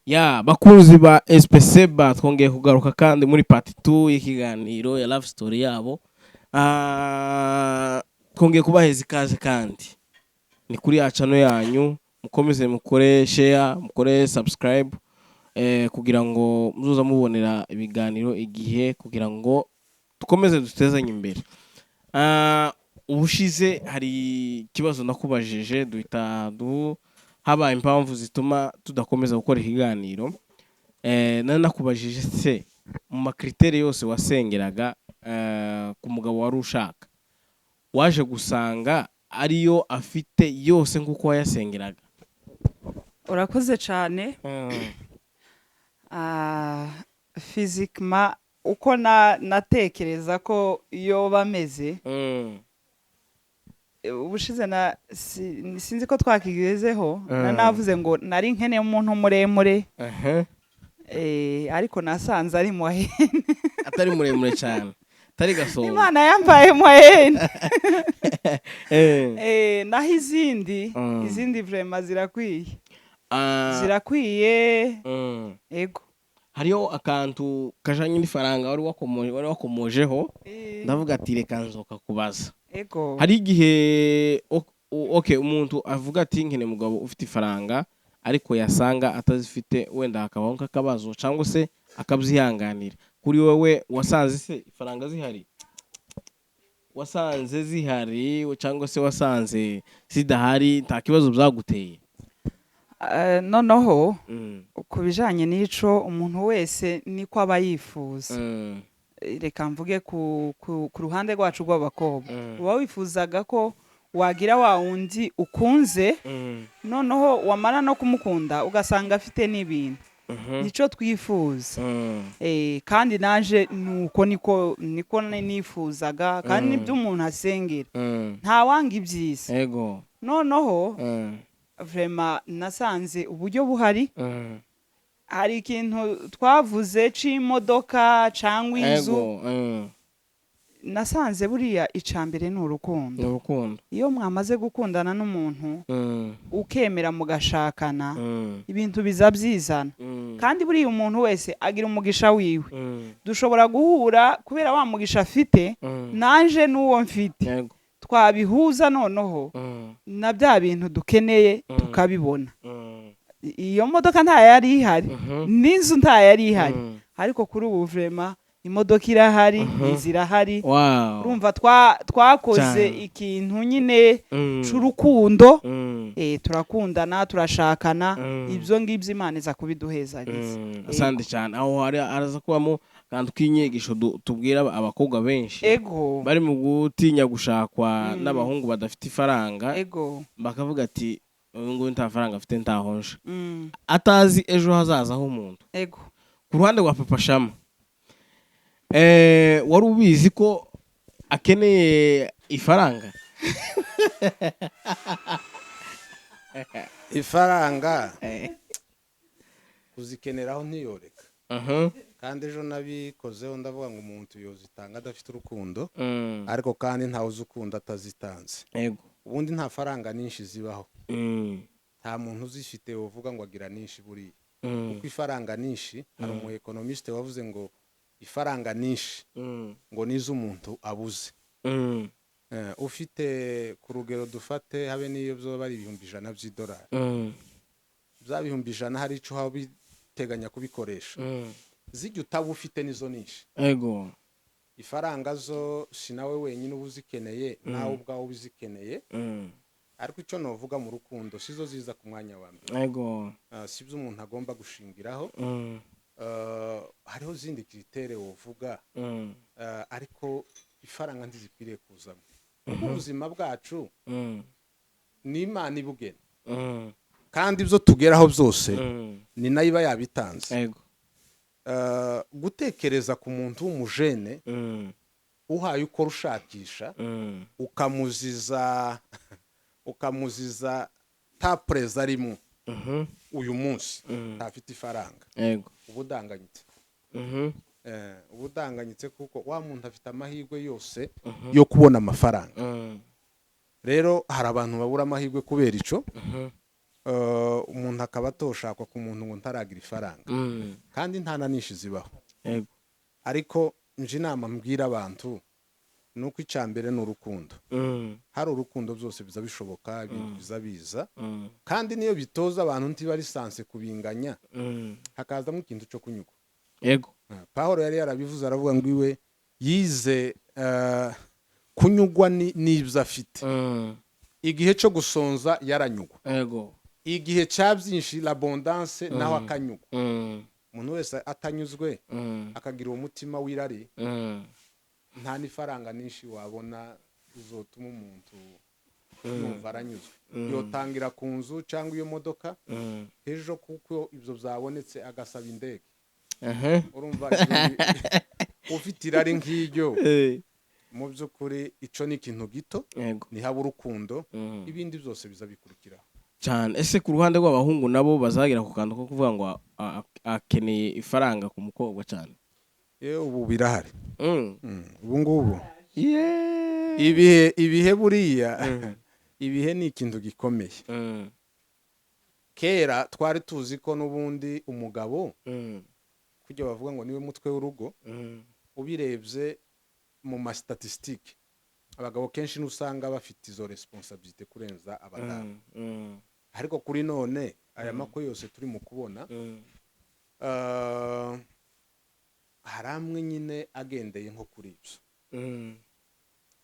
Ya bakunzi ba SPC, twongeye kugaruka kandi muri part 2 y'ikiganiro ya love story yabo. Twongeye kubaheza ikaze kandi ni kuri ya channel yanyu. Mukomeze mukore share, mukore subscribe kugira ngo muzoza mubonera ibiganiro igihe, kugira ngo dukomeze dutezanye imbere. Ubushize hari ikibazo nakubajije, duhita habaye impamvu zituma tudakomeza gukora ikiganiro. Nari nakubajije se mu ma critères yose wasengeraga ku mugabo wari ushaka, waje gusanga ariyo afite yose nk'uko wayasengeraga? Urakoze cyane. Physiquement, uko natekereza ko iyo bameze, ubushize na sinzi ko twakigezeho, navuze ngo nari nkeneye umuntu muremure, ariko nasanze ari moyenne. Atari muremure cyane, atari gasongo. Imana yambaye moyenne. Naho izindi, izindi vraiment zirakwiye. Zirakwiye. Ego. Hariho akantu kajanye n'ifaranga wari wakomojeho. Ndavuga ati reka nzoka kubaza. Hari igihe okay, umuntu avuga ati nkeneye umugabo ufite ifaranga, ariko yasanga atazifite, wenda hakabaho nk'akabazo cyangwa se akabyihanganira. Kuri wowe wasanze se ifaranga zihari? Wasanze zihari cyangwa se wasanze zidahari, nta kibazo byaguteye? Noneho ku bijanye n'ico, umuntu wese niko aba yifuza. Reka mvuge ku ruhande rwacu rw'abakobwa, uba wifuzaga ko wagira wa wundi ukunze, noneho wamara no kumukunda ugasanga afite n'ibintu. Nico twifuza. Kandi naje nuko niko nifuzaga, kandi nibyo umuntu asengera. Ntawanga ibyiza. Noneho vraiment nasanze uburyo buhari. Hari ikintu twavuze c'imodoka cangwa inzu. Nasanze buriya icambere ni urukundo. Ni urukundo. Iyo mwamaze gukundana n'umuntu, ukemera mugashakana, ibintu biza byizana. Kandi buriya umuntu wese agira umugisha wiwe. Dushobora guhura kubera wa mugisha afite, nanje n'uwo mfite, twabihuza, noneho na bya bintu dukeneye tukabibona. Iyo modoka nta yari ihari, n'inzu nta yari ihari, ariko kuri ubu vraiment imodoka irahari, inzu irahari. Urumva twakoze ikintu nyine c'urukundo. Turakundana, turashakana. Ibyo ngibyo Imana iza kubiduhezagiza. Asante cyane. Aho hari araza kubamo akantu k'inyigisho tubwira abakobwa benshi bari mu gutinya gushakwa n'abahungu badafite ifaranga, bakavuga ati uyu nguyu nta faranga afite, ntahonje, atazi ejo hazaza h'umuntu. Ku ruhande rwa Papa Shama, wari ubizi ko akeneye ifaranga? Ifaranga kuzikeneraho ntiyoreka. Kandi ejo nabikozeho, ndavuga ngo umuntu yozitanga adafite urukundo, ariko kandi ntawe uzi ukunda atazitanze. Ubundi nta faranga nyinshi zibaho. Nta muntu uzifite uvuga ngo agira nyinshi buriya, kuko ifaranga nyinshi, hari umu économiste wavuze ngo ifaranga nyinshi ngo nizo umuntu abuze. Ufite ku rugero dufate habe n'iyo byoba ari 100,000 by'idolari, bya 100,000 hari icyo waba ubiteganya kubikoresha. Zijya utaba ufite nizo nyinshi. Ifaranga zo si nawe wenyine uba uzikeneye, nawe ubwawe uba uzikeneye. Ariko icyo novuga mu rukundo, sizo ziza ku mwanya wa mbere. Si byo umuntu agomba gushingiraho. Hariho izindi critères wovuga, ariko ifaranga ntizikwiriye kuzamo, kuko ubuzima bwacu ni Imana ibugena, kandi ibyo tugeraho byose ni nayo iba yabitanze. Gutekereza ku muntu w'umujene uhaye ukora ushakisha, ukamuziza ta perezida arimo uyu munsi, ntafite ifaranga, uba udanganyitse. Uba udanganyitse, kuko wa muntu afite amahirwe yose yo kubona amafaranga. Rero hari abantu babura amahirwe kubera ico. Umuntu akaba atoshakwa ku muntu ngo ntaragira ifaranga. Kandi nta na nyinshi zibaho. Ariko nje inama mbwira abantu ni uko icya mbere ni urukundo. Hari urukundo byose biza bishoboka, ibintu biza biza. Kandi niyo bitoza abantu ntiba lisansi kubinganya, hakazamo ikintu cyo kunyugwa. Yego. Pawulo yari yarabivuze, aravuga ngo iwe yize kunyugwa n'ibyo afite. Igihe cyo gusonza yaranyugwa. Yego. Igihe cya byinshi, l'abondance, naho akanyugwa. Umuntu wese atanyuzwe, akagira uwo mutima w'irari, nta n'ifaranga nyinshi wabona uzotuma umuntu yumva aranyuzwe. Yotangira ku nzu cyangwa iyo modoka, ejo kuko ibyo byabonetse agasaba indege. Urumva ufite irari nk'iryo, mu by'ukuri icyo ni ikintu gito. Nihaba urukundo, ibindi byose biza bikurikiraho. Cyane. Ese ku ruhande rw'abahungu nabo bazagera ku kantu ko kuvuga ngo akeneye ifaranga ku mukobwa cyane? Yewe, ubu birahari. Ubu ngubu ibihe buriya, ibihe ni ikintu gikomeye. Kera twari tuzi ko n'ubundi umugabo, kujya bavuga ngo niwe mutwe w'urugo, ubirebye mu ma statistiques, abagabo kenshi n'usanga bafite izo responsabilité kurenza abadamu. Ariko kuri none aya makwe yose turi mu kubona, hari amwe nyine agendeye nko kuri ibyo,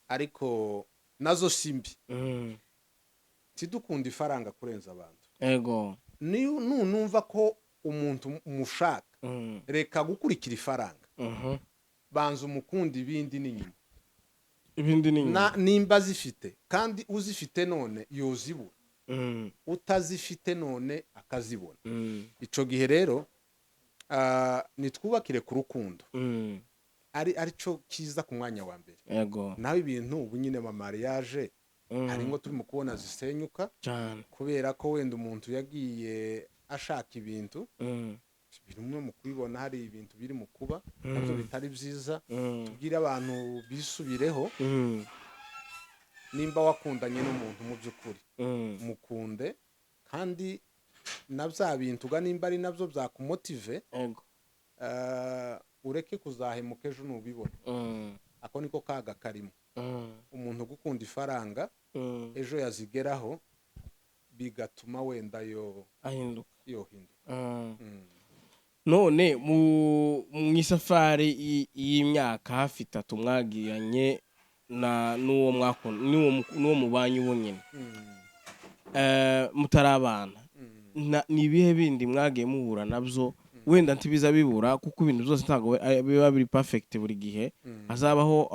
ariko nazo si mbi. Tidukunda ifaranga kurenza abantu. Nunumva ko umuntu umushaka, reka gukurikira ifaranga, banza umukundi, ibindi ni nyuma. Ibindi ni nyuma. Nimba zifite, kandi uzifite none yozibura, utazifite none akazibona. Ico gihe rero, nitwubakire ku rukundo, ari arico kiza ku mwanya wa mbere. Naho ibintu ubu nyine ma mariage, hari ingo turimo kubona zisenyuka kubera ko wenda umuntu yagiye ashaka ibintu bimwe. Mu kubibona hari ibintu biri mu kuba nabyo bitari byiza. Tubwire abantu bisubireho. Nimba wakundanye n'umuntu mu by'ukuri, mukunde, kandi na bya bintu uga nimba ari nabyo byakumotive, ureke kuzahemuka ejo nubibona. Ako niko kaga karimo. Umuntu gukunda ifaranga, ejo yazigeraho bigatuma wenda yo ahinduka, yohinduka. None mu isafari y'imyaka hafi 3 mwagiranye na n'uwo mwakunda, n'uwo mubanye ubu nyine, mutarabana, ni ibihe bindi mwagiye muhura nabyo? Wenda ntibiza bibura, kuko ibintu byose ntabwo biba biri perfect buri gihe. Hazabaho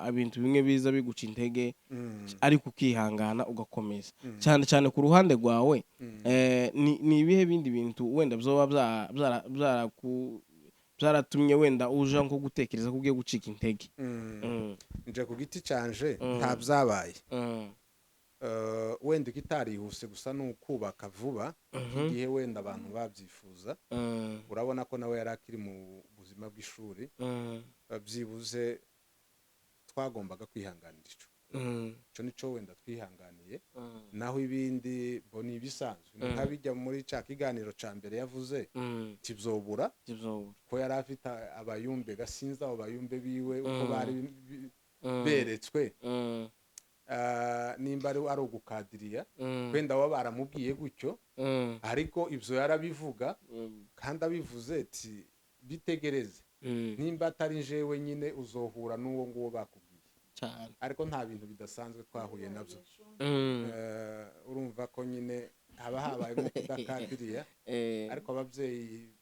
ibintu bimwe biza biguca intege, ariko ukihangana ugakomeza. Cyane cyane ku ruhande rwawe, ni ibihe bindi bintu wenda byoba byaratumye wenda uja nko gutekereza ko ugiye gucika intege? Nje ku giti canje nta byabaye. Wenda ikitarihuse gusa ni ukubaka vuba igihe wenda abantu babyifuza. Urabona ko nawe yari akiri mu buzima bw'ishuri. Byibuze twagombaga kwihanganira ico. Ico nico wenda twihanganiye. Naho ibindi bo ni ibisanzwe, ni nka bijya muri ca kiganiro ca mbere yavuze, tibzobura ko yari afite abayumbe gasinza, abo bayumbe biwe uko bari beretswe. Nimba ari ugukadiriya, wenda baba baramubwiye gutyo, ariko ibyo yarabivuga, kandi abivuze ati bitegereze, nimba atari jewe nyine uzohura n'uwo nguwo bakubwiye. Cyane. Ariko nta bintu bidasanzwe twahuye nabyo. Urumva ko nyine haba habayemo kudakadiriya, ariko ababyeyi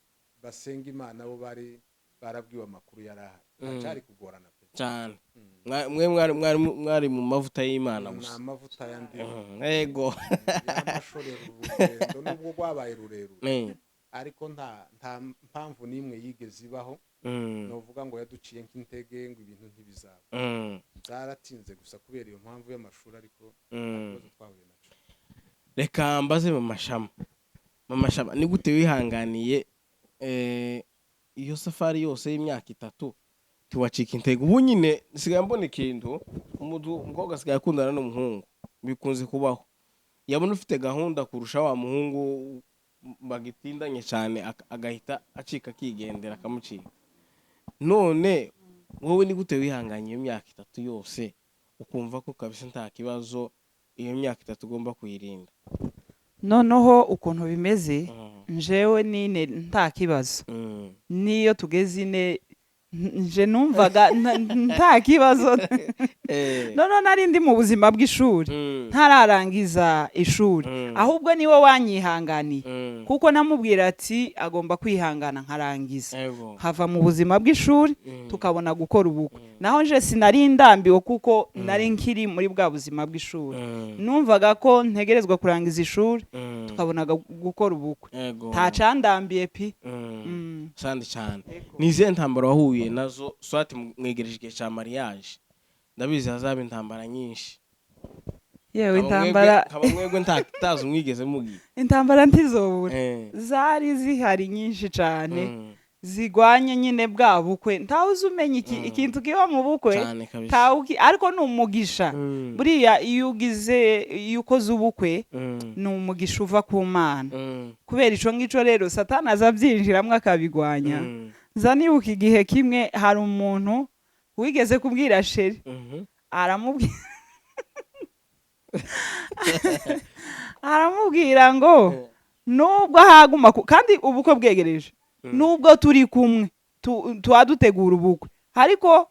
basenga Imana bo bari barabwiwe amakuru yari ahari, ntacari kugorana pe. Cyane. Mwe mwari mu mavuta y'Imana Ni gusa. amavuta yandi. Yego. Yamashorera urugendo nubwo rwabaye rurerure, ariko nta mpamvu n'imwe yigeze ibaho novuga ngo yaduciye nk'intege ngo ibintu ntibizaba. Byaratinze gusa kubera iyo mpamvu y'amashuri, ariko nta kibazo twahuye naco. Reka mbaze Mama Shama. Mama Shama, ni gute wihanganiye iyo safari yose y'imyaka 3 tiwacika intege? Ubu nyine nsigaye mbona ikintu, umukobwa asigaye akundana n'umuhungu, bikunze kubaho. Yabona ufite gahunda kurusha wa muhungu bagitindanye cyane, agahita acika akigendera, akamucika. None wowe ni gute wihanganye iyo myaka 3 yose, ukumva ko kabisa nta kibazo, iyo myaka 3 ugomba kuyirinda? Noneho ukuntu bimeze, njewe nine nta kibazo. Niyo tugeze ine, nje numvaga nta kibazo. Noneho nari ndi mu buzima bw'ishuri, ntararangiza ishuri. Ahubwo niwe wanyihanganiye, kuko namubwira ati agomba kwihangana nkarangiza, nkava mu buzima bw'ishuri, tukabona gukora ubukwe. Naho nje sinari ndambiwe, kuko nari nkiri muri bwa buzima bw'ishuri. Numvaga ko ntegerezwa kurangiza ishuri, tukabona gukora ubukwe. Ntacandambiye pi. Sandi cyane. Ni izihe ntambara wahuye nazo? Swati mwegereje igihe cya mariage, ndabizi hazaba intambara nyinshi. Yewe, intambara Nkaba mwebwe ntazi mwigeze mugira. Intambara ntizobura. Zari zihari nyinshi cyane, zigwanye nyine bwa bukwe. Ntawe uzi umenya ikintu kiba mu bukwe. Cyane kabisa. Ariko ni umugisha. Buriya iyo ukoze ubukwe, ni umugisha uva ku Mana. Kubera ico ngico rero, Satani aza abyinjiramo akabigwanya. Nza nibuka igihe kimwe hari umuntu wigeze kubwira chéri, aramubwira ngo nubwo haguma kandi ubukwe bwegereje, nubwo turi kumwe tuba dutegura ubukwe, ariko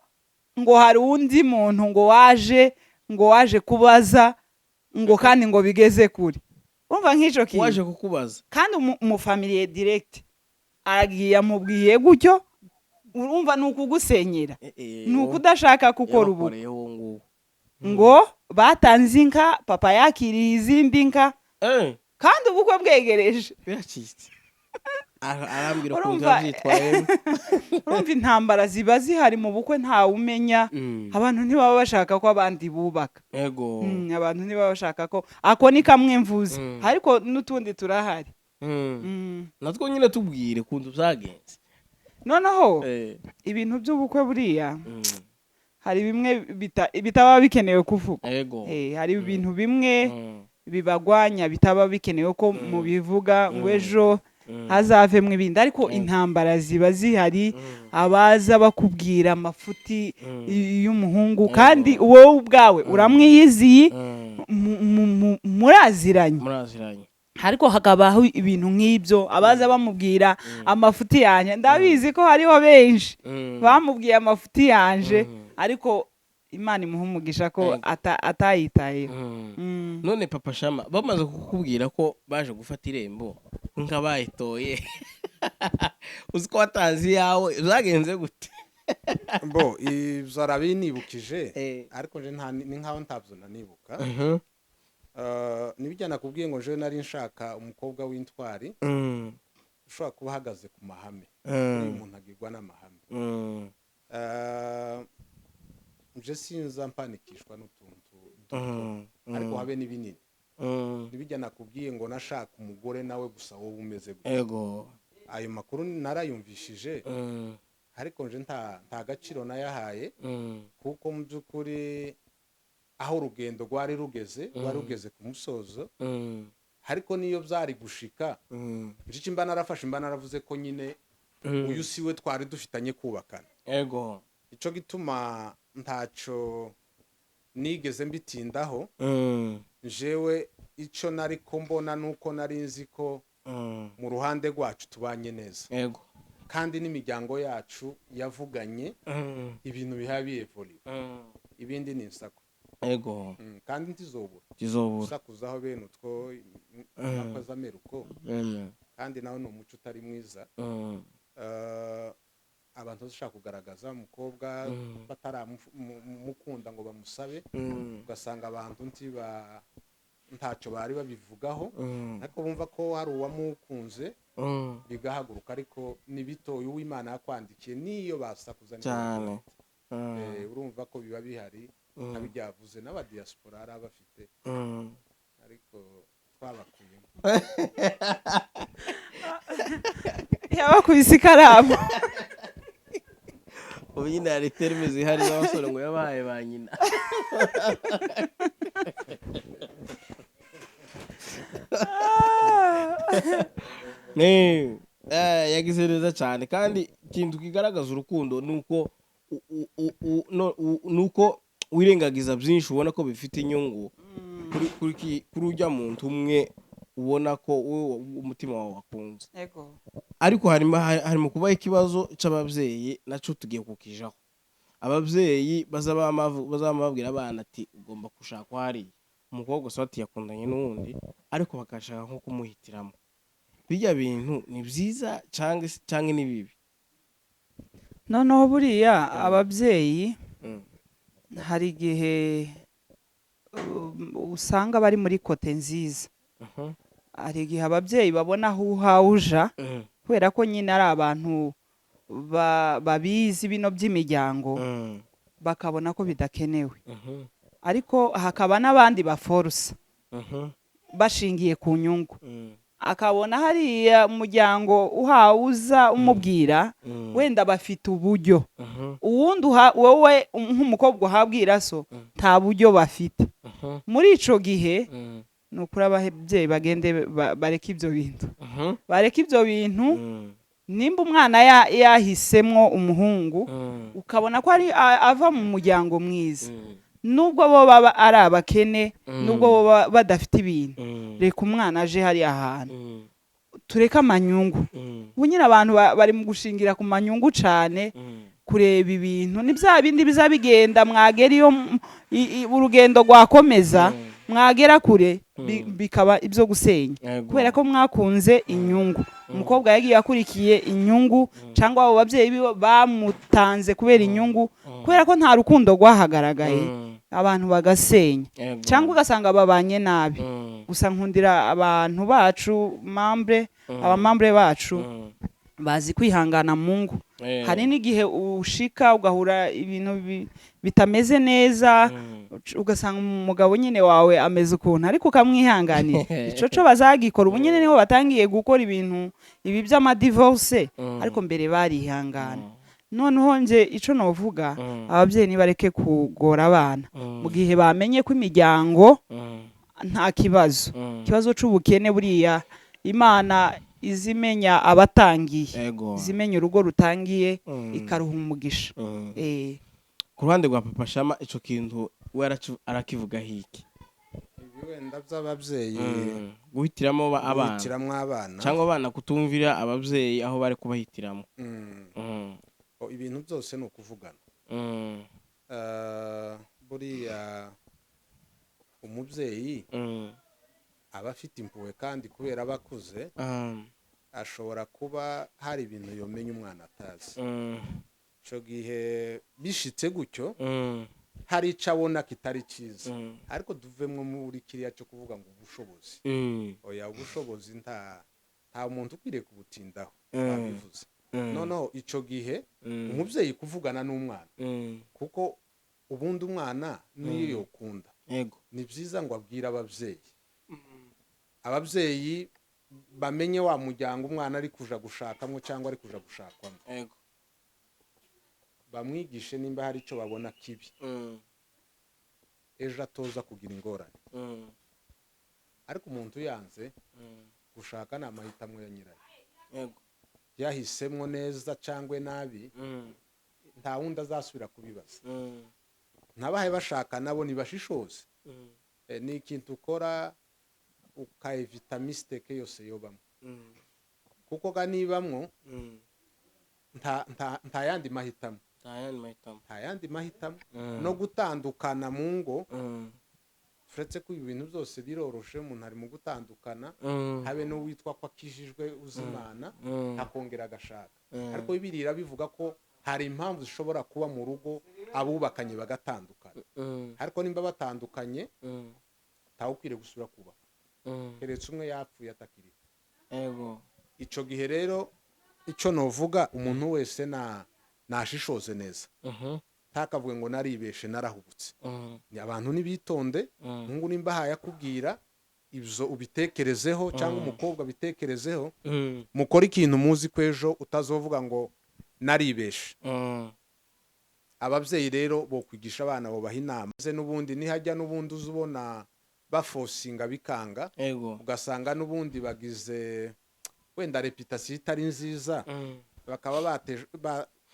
ngo hari undi muntu ngo waje kubaza, ngo kandi ngo bigeze kure. Urumva nk'ico kintu? Waje kukubaza. Kandi umufamiliye direct aragiye amubwiye gutyo. Urumva ni ukugusenyera, ni ukudashaka gukora ubukwe. Yabakoreye uwo nguwo. Ngo batanze inka, papa yakiriye izindi nka, kandi ubukwe bwegereje. Biracitse. Arambwira ukuntu yabyitwayemo. Urumva intambara ziba zihari mu bukwe, ntawe umenya. Abantu ntibaba bashaka ko abandi bubaka. Abantu ntibaba bashaka ko, ako ni kamwe mvuze, ariko n'utundi turahari. Natwo nyine tubwire ukuntu byagenze. Noneho ibintu by'ubukwe buriya, hari bimwe bitaba bikenewe kuvuga. Hari ibintu bimwe bibagwanya bitaba bikenewe ko mubivuga, ngo ejo hazavemo ibindi. Ariko intambara ziba zihari, abaza bakubwira amafuti y'umuhungu, kandi wowe ubwawe uramwiyiziye, muraziranye. Muraziranye. Ariko hakabaho ibintu nk'ibyo, abaza bamubwira amafuti yanjye. Ndabizi ko hariho benshi bamubwiye amafuti yanje, ariko Imana imuha umugisha ko atayitayeho. None Papa Shama, bamaze kukubwira ko baje gufata irembo nk'abayitoye, uzi ko watanze iyawe, zagenze gute? Bo ibyo arabinibukije, ariko nje ni nkaho ntabyo nanibuka. Nibijya nakubwiye ngo nje nari nshaka umukobwa w'intwari, ushobora kuba ahagaze ku mahame. Uyu muntu agirwa n'amahame. Nje sinza mpanikishwa n'utuntu duto, ariko habe n'ibinini. Nibijya nakubwiye ngo nashaka umugore nawe gusa wowe umeze gutya. Ayo makuru narayumvishije, ariko nje nta gaciro nayahaye, kuko mu by'ukuri aho urugendo rwari rugeze, rwari rugeze ku musozo. Ariko niyo byari gushika, nje mba narafashe, mba naravuze ko nyine uyu si we twari dufitanye kubakana. Ico gituma ntaco nigeze mbitindaho. Njewe ico nari ko mbona nuko nari nzi ko mu ruhande rwacu tubanye neza, kandi n'imiryango yacu yavuganye, ibintu biha biyevuriwe. Ibindi ni insako. Kandi ntizobura Kizobura. Usakuzaho bene utwo akoze ameruko, kandi nawe ni umuco utari mwiza. Abantu bashaka kugaragaza umukobwa bataramukunda ngo bamusabe, ugasanga abantu ntiba ntacyo bari babivugaho, ariko bumva ko hari uwamukunze, bigahaguruka. Ariko ni bitoya, uw'Imana yakwandikiye niyo basakuza niyo. Cyane. Urumva ko biba bihari, nka bijyavuze n'abadiaspora hari abafite, ariko twabakuyemo. Yabakubise ikaramu. Ubu nyine hari terme zihari z'abasore ngo yabahaye ba nyina. Yagize neza cyane. Kandi ikintu kigaragaza urukundo ni uko nuko wirengagiza byinshi ubona ko bifite inyungu kuri ujya muntu umwe ubona ko wowe umutima wawe wakunze. Ariko harimo kubaho ikibazo c'ababyeyi, naco tugiye kukijaho. Ababyeyi bazaba babwira abana ati ugomba gushakwa hariya, umukobwa gusa ati yakundanye n'uwundi, ariko bagashaka nko kumuhitiramo. Bijya bintu ni byiza canke ni bibi? Noneho buriya ababyeyi hari igihe usanga bari muri côté nziza. Hari igihe ababyeyi babona aho uhawe uja, kubera ko nyine ari abantu babizi bino by'imiryango, bakabona ko bidakenewe. Ariko hakaba n'abandi baforusa bashingiye ku nyungu, akabona hariya umuryango uhawe uza umubwira, wenda bafite uburyo, uwundi wowe nk'umukobwa uhabwira so nta buryo bafite. Muri ico gihe, ni ukuri ababyeyi bagende bareke ibyo bintu, bareke ibyo bintu. Nimba umwana yahisemwo umuhungu, ukabona ko ari ava mu muryango mwiza, nubwo bo baba ari abakene, nubwo bo badafite ibintu, reka umwana aje hariya hantu. Tureke amanyungu. Ubu nyine abantu bari mu gushingira ku manyungu cane, kureba ibintu ni bya bindi biza bigenda, mwagera iyo urugendo rwakomeza, mwagera kure bikaba ibyo gusenya, kubera ko mwakunze inyungu. Umukobwa yagiye akurikiye inyungu, cyangwa abo babyeyi biwe bamutanze kubera inyungu, kubera ko nta rukundo rwahagaragaye, abantu bagasenya, cyangwa ugasanga babanye nabi. Gusa nkundira abantu bacu membre, abamembre bacu bazi kwihangana mu ngo. Hari n'igihe ushika ugahura ibintu bitameze neza, ugasanga umugabo nyine wawe ameze ukuntu, ariko ukamwihanganira. Ico co bazagikora ubu nyine, niho batangiye gukora ibintu ibi by'amadivorce, ariko mbere barihangana. Noneho nje ico novuga, ababyeyi nibareke kugora abana mu gihe bamenye ko imiryango nta kibazo. Ikibazo c'ubukene, buriya Imana izimenya abatangiye, izimenya urugo rutangiye, ikaruha umugisha. Ku ruhande rwa Papa Shama, ico kintu we arakivugaho iki? Ibi wenda by'ababyeyi Guhitiramo abana, guhitiramwo abana, cyangwa abana kutumvira ababyeyi aho bari kubahitiramo. O, ibintu byose ni ukuvugana. Buriya umubyeyi aba afite impuhwe, kandi kubera aba akuze, ashobora kuba hari ibintu yomenya umwana atazi. Icyo gihe bishitse gutyo, hari icyo abona kitari cyiza. Ariko tuvemwo muri kiriya cyo kuvuga ngo ubushobozi. Oya, ubushobozi nta muntu ukwiriye kubutindaho. Babivuze. Noneho icyo gihe umubyeyi kuvugana n'umwana, kuko ubundi umwana niyo yokunda, ni byiza ngo abwire ababyeyi, ababyeyi bamenye wa muryango umwana ari kuja gushakamo cyangwa ari kuja gushakwamo, bamwigishe nimba hari icyo babona kibi, ejo atoza kugira ingorane. Ariko umuntu yanze gushaka ni amahitamo ya nyirayo. Yahisemwo neza cyangwa nabi, nta wundi azasubira kubibaza. Ntabahe bashaka nabo ntibashishoze. Ni ikintu ukora ukayevita mistake yose yobamo, kuko ga nibamwo nta yandi mahitamo. Nta yandi mahitamo. Nta yandi mahitamo. No gutandukana mu ngo, uretse ko ibi bintu byose biroroshe, umuntu ari mu gutandukana, habe n'uwitwa ko akijijwe uzimana, akongera agashaka. Ariko Bibiliya bivuga ko hari impamvu zishobora kuba mu rugo abubakanye bagatandukana. Ariko nimba batandukanye, ntawe ukwiriye gusubira kubaka, keretse umwe yapfuye atakiriho. Icyo gihe rero icyo novuga, umuntu wese na nashishoze neza, ntakavuge ngo naribeshe, narahubutse. Ni abantu nibitonde. Umuhungu nimba ahaye akubwira ibyo, ubitekerezeho, cyangwa umukobwa abitekerezeho. Mukore ikintu muzi ko ejo utazovuga ngo naribeshe. Ababyeyi rero bo kwigisha abana, bubaha inama, maze n'ubundi nihajya n'ubundi uza ubona. Baforcinga bikanga, ugasanga n'ubundi bagize wenda réputation itari nziza, bakaba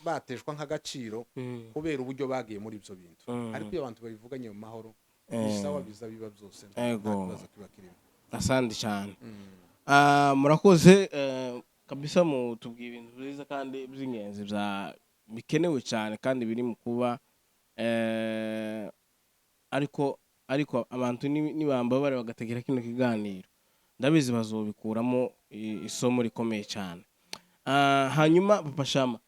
bateshwa nk'agaciro kubera uburyo bagiye muri ibyo bintu. Ariko iyo abantu babivuganye mu mahoro, ni sawa, biza biba byose, nta kibazo kiba kirimo. Asante cyane. Murakoze kabisa, mutubwiye ibintu byiza kandi by'ingenzi bya bikenewe cyane kandi biri mu kuba, ariko abantu nibambabare bagategera kino kiganiro, ndabizi bazobikuramo isomo rikomeye cyane. Hanyuma Papa Shama,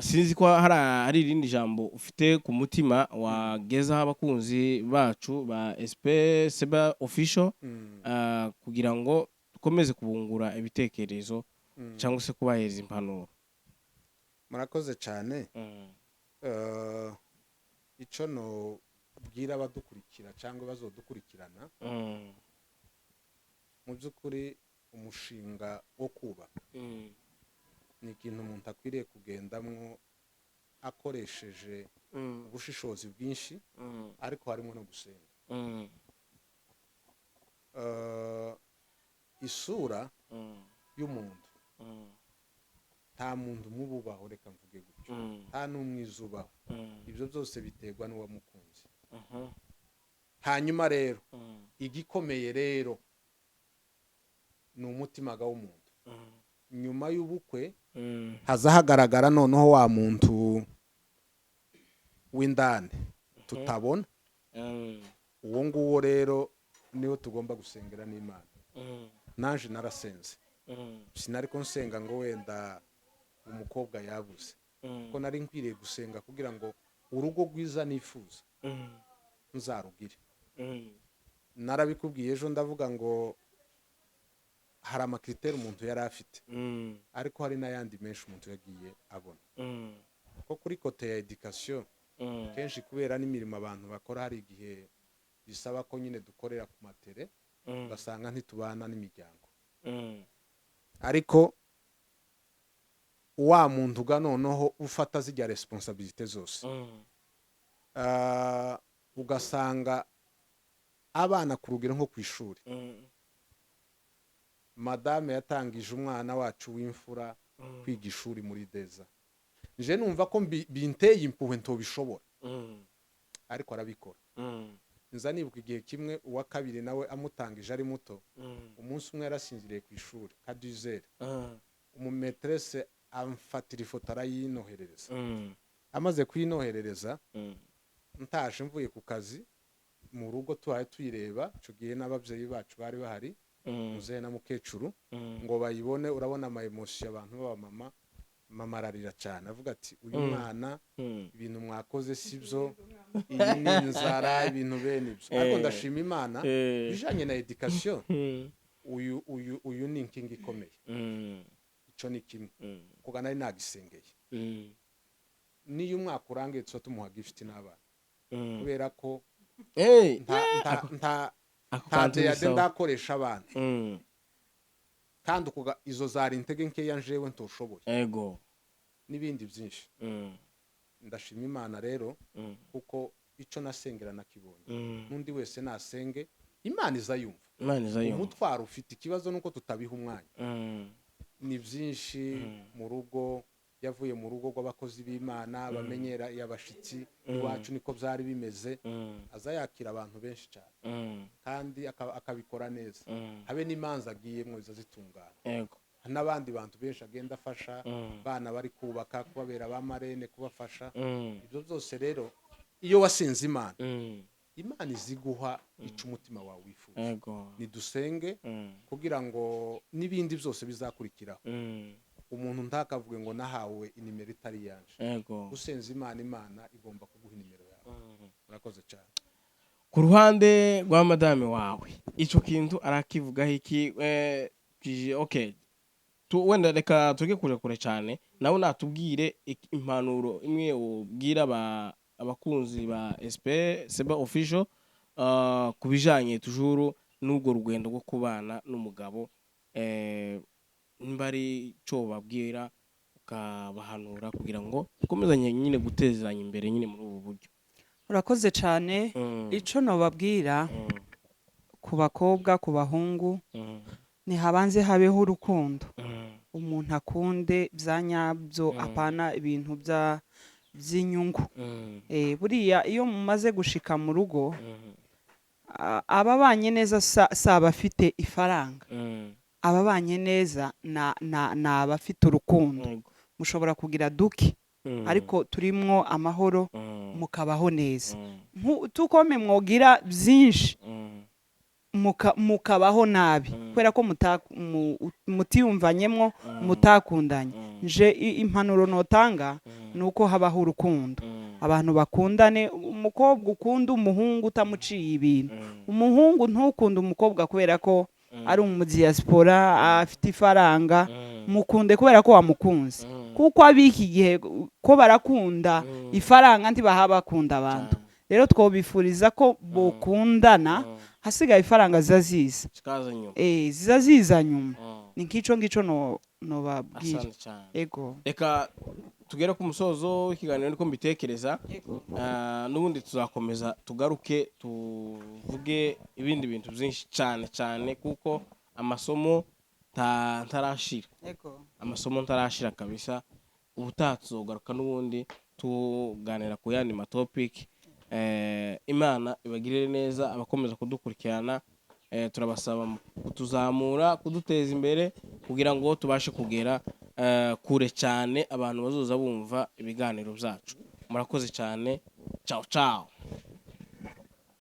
sinzi ko hari irindi jambo ufite ku mutima wagezaho abakunzi bacu ba SP Seba Official, kugira ngo dukomeze kubungura ibitekerezo cyangwa se kubahereza impanuro. Murakoze cyane. Icyo nobwira abadukurikira cyangwa bazodukurikirana, mu by'ukuri umushinga wo kubaka ni ikintu umuntu akwiriye kugendamwo akoresheje ubushishozi bwinshi, ariko harimo no gusenga. Isura y'umuntu, nta muntu mububaho, reka mvuge gutyo, nta n'umwiza ubaho. Ibyo byose biterwa n'uwamukunze. Hanyuma rero, igikomeye rero ni umutimaga w'umuntu. Nyuma y'ubukwe haza hagaragara noneho wa muntu w'indani tutabona. Uwo nguwo rero niwo tugomba gusengera n'Imana. Naje narasenze, sinari ko nsenga ngo wenda umukobwa yabuze, ko nari nkwiriye gusenga kugira ngo urugo rwiza nifuza nzarugire. Narabikubwiye ejo, ndavuga ngo hari amacritères umuntu yari afite, ariko hari n'ayandi menshi umuntu yagiye abona, ko kuri côté ya éducation, kenshi kubera n'imirimo abantu bakora, hari igihe bisaba ko nyine dukorera ku materrain, ugasanga ntitubana n'imiryango. Ariko wa muntu uga noneho ufata zijya responsabilités zose, ugasanga abana ku rugero nko ku ishuri, madame yatangije umwana wacu w'imfura kwiga ishuri muri deza, nje numva ko binteye impuhwe, ntobishobora, ariko arabikora. Nza nibuka igihe kimwe uwa kabiri nawe amutangije ari muto, umunsi umwe yarasinziriye ku ishuri kadizere, umumaîtresse amfatira ifoto arayinoherereza. Amaze kuyinoherereza, ntashe mvuye ku kazi mu rugo, tuhaye tuyireba. Icyo gihe n'ababyeyi bacu bari bahari, muzehe na mukecuru, ngo bayibone. Urabona ama émotions, abantu b'abamama, mama ararira cyane, avuga ati: "Uyu mwana, ibintu mwakoze si byo, iyi ni inzara," ibintu bene ibyo. Ariko ndashima Imana, bijanye na éducation, uyu ni inkingi ikomeye. Icyo ni kimwe, kuko nari nagisengeye. Niyo umwaka urangiye tuba tumuha gift n'abana, kubera ko nta Ako nta kantu ni deyade sawa. ndakoresha abana, kandi izo zari intege nkeya njewe ntoshoboye, n'ibindi byinshi. Ndashima Imana rero, kuko icyo nasengera nakibonye. N'undi wese nasenge, Imana izayumva. Imana izayumva. Umutwaro ufite ikibazo nuko tutabiha umwanya. Ni byinshi mu rugo. Yavuye mu rugo rw'abakozi b'Imana bamenyera abashitsi, iwacu niko byari bimeze. Aza yakira abantu benshi cyane, kandi akabikora neza, habe n'imanza agiyemo ziza zitungana, n'abandi bantu benshi agenda afasha, bana bari kubaka, kubabera ba marraine, kubafasha. Ibyo byose rero, iyo wasenze Imana, Imana iziguha ica umutima wawe wifuza. Nidusenge kugira ngo n'ibindi byose bizakurikiraho, umuntu ntakavuge ngo nahawe inimero itari iyanje. Usenze Imana, Imana igomba kuguha inimero yawe. Murakoze cyane. Ku ruhande rwa madame wawe, ico kintu arakivugaho iki? Okay, wenda reka tuge kure kure cyane, nawe natubwire impanuro imwe ubwira abakunzi ba SP Seba Official, ku bijanye toujours n'urwo rugendo rwo kubana n'umugabo, nimba ari cyo babwira ukabahanura kugira ngo dukomezanye nyine gutezanya imbere nyine muri ubu buryo. Urakoze cyane. Ico nobabwira ku bakobwa, ku bahungu, ntihabanze habeho urukundo, umuntu akunde bya nyabyo, apana ibintu by'inyungu. Buriya iyo mumaze gushika mu rugo, ababanye neza si abafite ifaranga, ababanye neza ni abafite urukundo. Mushobora kugira duke, ariko turimwo amahoro, mukabaho neza. Tukome mwogira byinshi, mukabaho nabi kubera ko mutiyumvanyemwo, mutakundanye. Nje impanuro notanga ni uko habaho urukundo, abantu bakundane. Umukobwa ukunda umuhungu utamuciye ibintu, umuhungu ntukunde umukobwa kubera ko ari umudiyasipora afite ifaranga, mukunde kubera ko wamukunze, kuko ab'iki gihe ko barakunda ifaranga, ntibaha bakunda abantu. Rero twobifuriza ko bokundana, hasigaye ifaranga ziza ziza. Zikaza nyuma. Ziza ziza nyuma. Ni nk'ico ngico no nobabwira. Asante cyane. Ego. Reka tugere ku musozo w'ikiganiro, niko mbitekereza. N'ubundi tuzakomeza tugaruke tuvuge ibindi bintu byinshi cyane cyane, kuko amasomo ntarashira. Amasomo ntarashira kabisa. Ubutaha tuzogaruka n'ubundi tuganira ku yandi ma topic. Imana ibagirire neza abakomeza kudukurikirana. Turabasaba kutuzamura, kuduteza imbere kugira ngo tubashe kugera kure cyane, abantu bazoza bumva ibiganiro byacu. Murakoze cyane. Ciao ciao.